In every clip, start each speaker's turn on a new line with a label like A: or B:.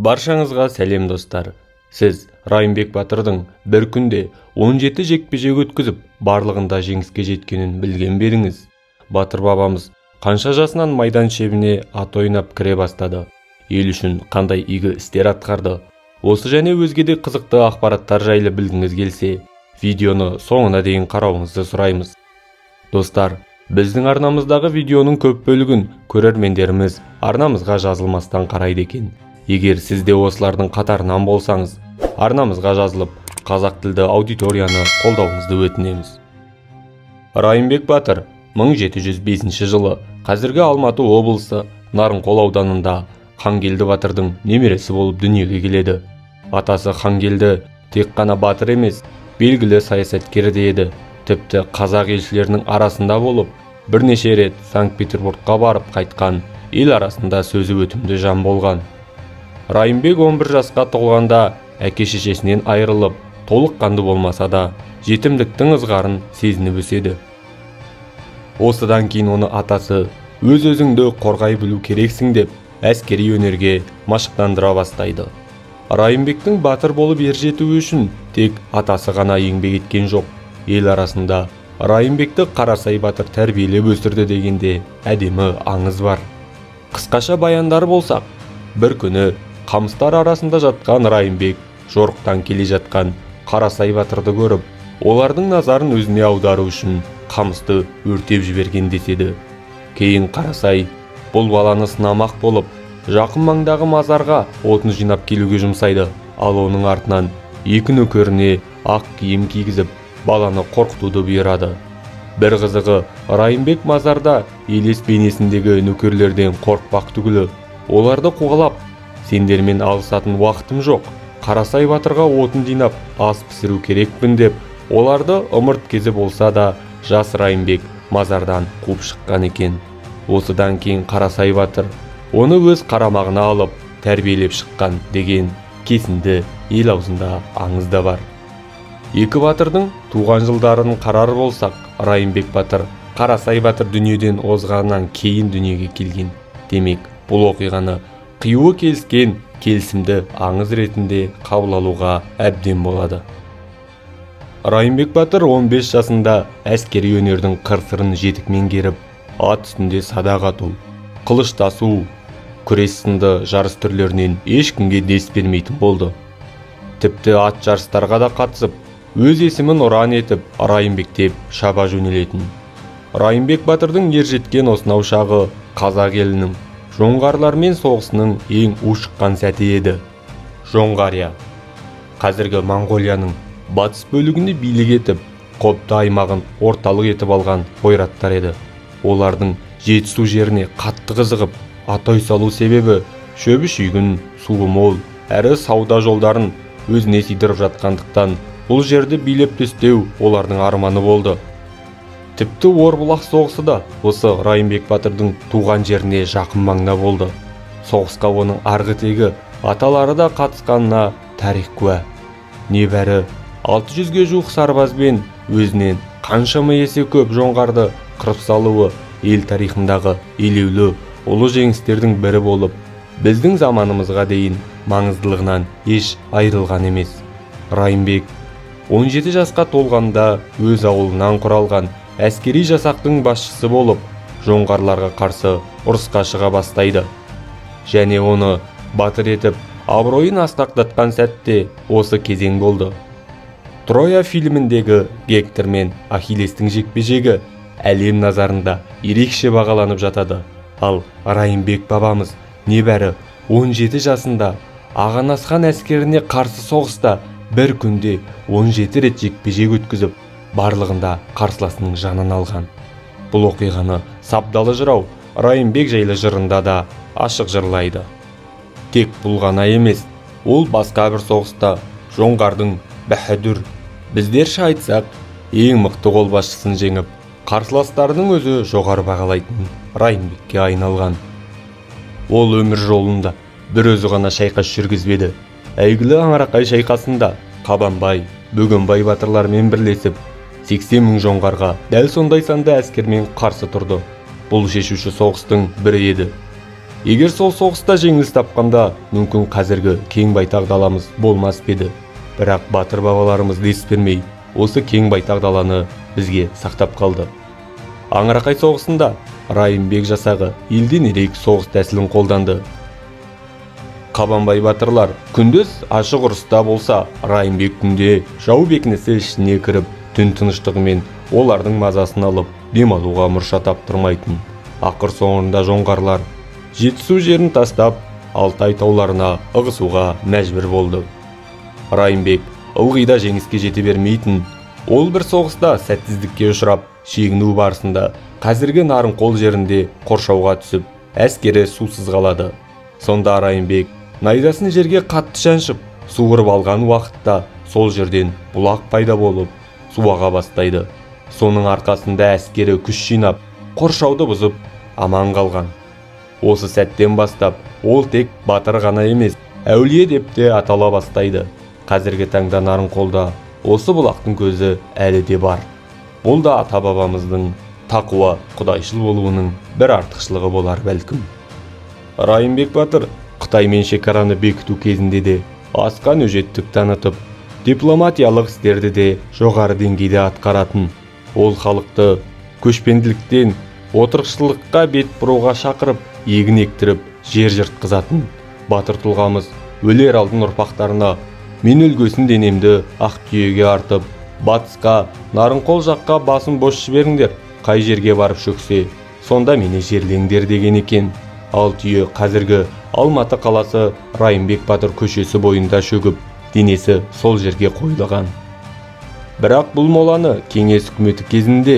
A: Баршаңызға сәлем, достар. Сіз Райымбек батырдың бір күнде 17 жекпе-жек өткізіп, барлығында жеңіске жеткенін білген бе едіңіз? Батыр бабамыз қанша жасынан майдан шебіне ат ойнап кіре бастады? Ел үшін қандай игі істер атқарды? Осы және өзге де қызықты ақпараттар жайлы білгіңіз келсе, видеоны соңына дейін қарауыңызды сұраймыз. Достар, біздің арнамыздағы видеоның көп бөлігін көрермендеріміз арнамызға жазылмастан қарайды екен. Егер сіз де осылардың қатарынан болсаңыз, арнамызға жазылып, қазақ тілді аудиторияны қолдауыңызды өтінеміз. Райымбек батыр 1705 жылы қазіргі Алматы облысы Нарынқол ауданында Хангелді батырдың немересі болып дүниеге келеді. Атасы Хангелді тек қана батыр емес, белгілі саясаткер де еді. Тіпті қазақ елшілерінің арасында болып, бірнеше рет Санкт-Петербургқа барып қайтқан, ел арасында сөзі өтімді жан болған. Райымбек 11 жасқа толғанда әке-шешесінен айырылып, толыққанды болмаса да, жетімдіктің ызғарын сезініп өседі. Осыдан кейін оны атасы өз-өзіңді қорғай білу керексің деп әскери өнерге машықтандыра бастайды. Райымбектің батыр болып ержетуі үшін тек атасы ғана еңбек еткен жоқ. Ел арасында Райымбекті Қарасай батыр тәрбиелеп өсірді дегенде әдемі аңыз бар. Қысқаша баяндар болсақ, бір күні қамыстар арасында жатқан Райымбек жорықтан келе жатқан Қарасай батырды көріп, олардың назарын өзіне аудару үшін қамысты өртеп жіберген деседі. Кейін Қарасай бұл баланы сынамақ болып, жақын маңдағы мазарға отын жинап келуге жұмсайды. Ал оның артынан екі нөкеріне ақ киім кигізіп, баланы қорқытуды бұйырады. Бір қызығы, Райымбек мазарда елес бейнесіндегі нөкерлерден қорықпақ түгілі, оларды қуалап, сендермен алысатын уақытым жоқ, Қарасай батырға отын жинап ас пісіру керекпін деп, оларды ымырт кезі болса да жас Райымбек мазардан қуып шыққан екен. Осыдан кейін Қарасай батыр оны өз қарамағына алып тәрбиелеп шыққан деген кесінді ел аузында аңыз да бар. Екі батырдың туған жылдарын қарар болсақ, Райымбек батыр Қарасай батыр дүниеден озғаннан кейін дүниеге келген. Демек, бұл оқиғаны қиюы келіскен келісімді аңыз ретінде қабыл алуға әбден болады. Райымбек батыр 15 жасында әскери өнердің қыр-сырын жетік меңгеріп, ат үстінде садақ ату, қылыштасу, күрес сынды жарыс түрлерінен ешкімге дес бермейтін болды. Тіпті ат жарыстарға да қатысып, өз есімін ұран етіп, Райымбектеп шаба жөнелетін. Райымбек батырдың ержеткен осынау шағы қазақ елінің жоңғарлармен соғысының ең ушыққан сәті еді. Жоңғария қазіргі Моңғолияның батыс бөлігінде билік етіп, Қобда аймағын орталық етіп алған ойраттар еді. Олардың Жетісу жеріне қатты қызығып, атой салу себебі шөбі шүйгін, суы мол, әрі сауда жолдарын өзіне сыйдырып жатқандықтан бұл жерді билеп төстеу олардың арманы болды. Тіпті Орбұлақ соғысы да осы Райымбек батырдың туған жеріне жақын маңда болды. Соғысқа оның арғы тегі аталары да қатысқанына тарих куә. Небәрі 600-ге жуық сарбазбен өзінен қаншама есе көп жоңғарды қырып салуы ел тарихындағы елеулі ұлы жеңістердің бірі болып, біздің заманымызға дейін маңыздылығынан еш айырылған емес. Райымбек 17 жасқа толғанда өз ауылынан құралған әскери жасақтың басшысы болып, жоңғарларға қарсы ұрысқа шыға бастайды. Және оны батыр етіп, абыройын асқақтатқан сәтте осы кезең болды. Троя фильміндегі Гектор мен Ахиллестің жекпе-жегі әлем назарында ерекше бағаланып жатады. Ал Райымбек бабамыз небәрі 17 жасында Ағанасхан әскеріне қарсы соғыста бір күнде 17 рет жекпе-жек өткізіп, барлығында қарсыласының жанын алған. Бұл оқиғаны Сабдалы жырау Райымбек жайлы жырында да ашық жырлайды. Тек бұл ғана емес, ол басқа бір соғыста жоңғардың бәһадүр, біздерше айтсақ, ең мықты қолбасшысын жеңіп, қарсыластарының өзі жоғары бағалайтын Райымбекке айналған. Ол өмір жолында бір өзі ғана шайқас жүргізбеді. Әйгілі Аңырақай шайқасында Қабанбай, Бөгенбай батырлармен бірлесіп, 80 мың жоңғарға дәл сондай санда әскермен қарсы тұрды. Бұл шешуші соғыстың бірі еді. Егер сол соғыста жеңіліс тапқанда, мүмкін қазіргі кең байтақ даламыз болмас па еді. Бірақ батыр бабаларымыз дес бермей, осы кең байтақ даланы бізге сақтап қалды. Аңырақай соғысында Райымбек жасағы елден ерек соғыс тәсілін қолданды. Қабанбай батырлар күндіз ашық ұрыста болса, Райымбек түнде жау бекінісі ішіне кіріп, түн тыныштығымен олардың мазасын алып, дем алуға мұрша таптырмайтын. Ақыр соңында жоңғарлар Жетісу жерін тастап, Алтай тауларына ығысуға мәжбүр болды. Райымбек ылғи да жеңіске жете бермейтін. Ол бір соғыста сәтсіздікке ұшырап, шегіну барысында қазіргі Нарынқол жерінде қоршауға түсіп, әскері сусыз қалады. Сонда Райымбек найзасын жерге қатты шаншып, суырып алған уақытта сол жерден бұлақ пайда болып, су аға бастайды. Соның арқасында әскері күш жинап, қоршауды бұзып, аман қалған. Осы сәттен бастап, ол тек батыр ғана емес, әулие деп те атала бастайды. Қазіргі таңда Нарынқолда осы бұлақтың көзі әлі де бар. Бұл да ата-бабамыздың тақуа, құдайшыл болуының бір артықшылығы болар бәлкім. Райымбек батыр Қытаймен шекараны бекіту кезінде де асқан өжеттік танытып, дипломатиялық істерді де жоғары деңгейде атқаратын. Ол халықты көшпенділіктен отырықшылыққа бет бұруға шақырып, егін ектіріп, жер жыртқызатын. Батыр тұлғамыз өлер алдын ұрпақтарына мен өлгесін денемді ақ түйеге артып, батысқа, Нарынқол жаққа басын бос жіберіңдер, қай жерге барып шөксе, сонда мені жерлеңдер деген екен. Ал түйе қазіргі Алматы қаласы Райымбек батыр көшесі бойында шөгіп, денесі сол жерге қойылған. Бірақ бұл моланы кеңес үкіметі кезінде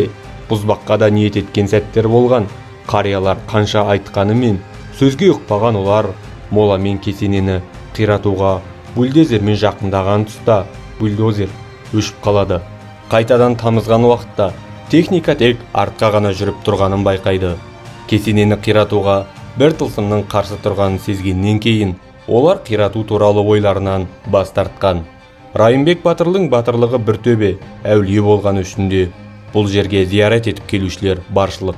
A: бұзбаққа да ниет еткен сәттер болған. Қариялар қанша айтқанымен сөзге ұқпаған олар мола мен кесенені қиратуға бульдозермен жақындаған тұста бульдозер өшіп қалады. Қайтадан тамызған уақытта техника тек артқа ғана жүріп тұрғанын байқайды. Кесенені қиратуға бір тылсымның қарсы тұрғанын сезгеннен кейін олар қирату туралы ойларынан бас тартқан. Райымбек батырдың батырлығы бір төбе әулие болғаны үшін де бұл жерге зиярат етіп келушілер баршылық.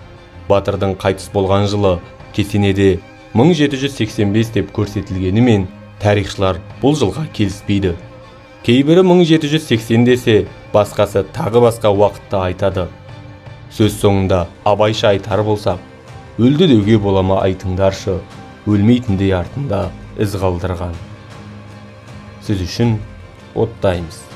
A: Батырдың қайтыс болған жылы кесенеде 1785 деп көрсетілгенімен тарихшылар бұл жылға келіспейді. Кейбірі 1780 десе, басқасы тағы басқа уақытта айтады. Сөз соңында Абайша айтар болсақ, өлді деуге бола ма айтыңдаршы, өлмейтіндей артында із қалдырған. Сіз үшін оттаймыз.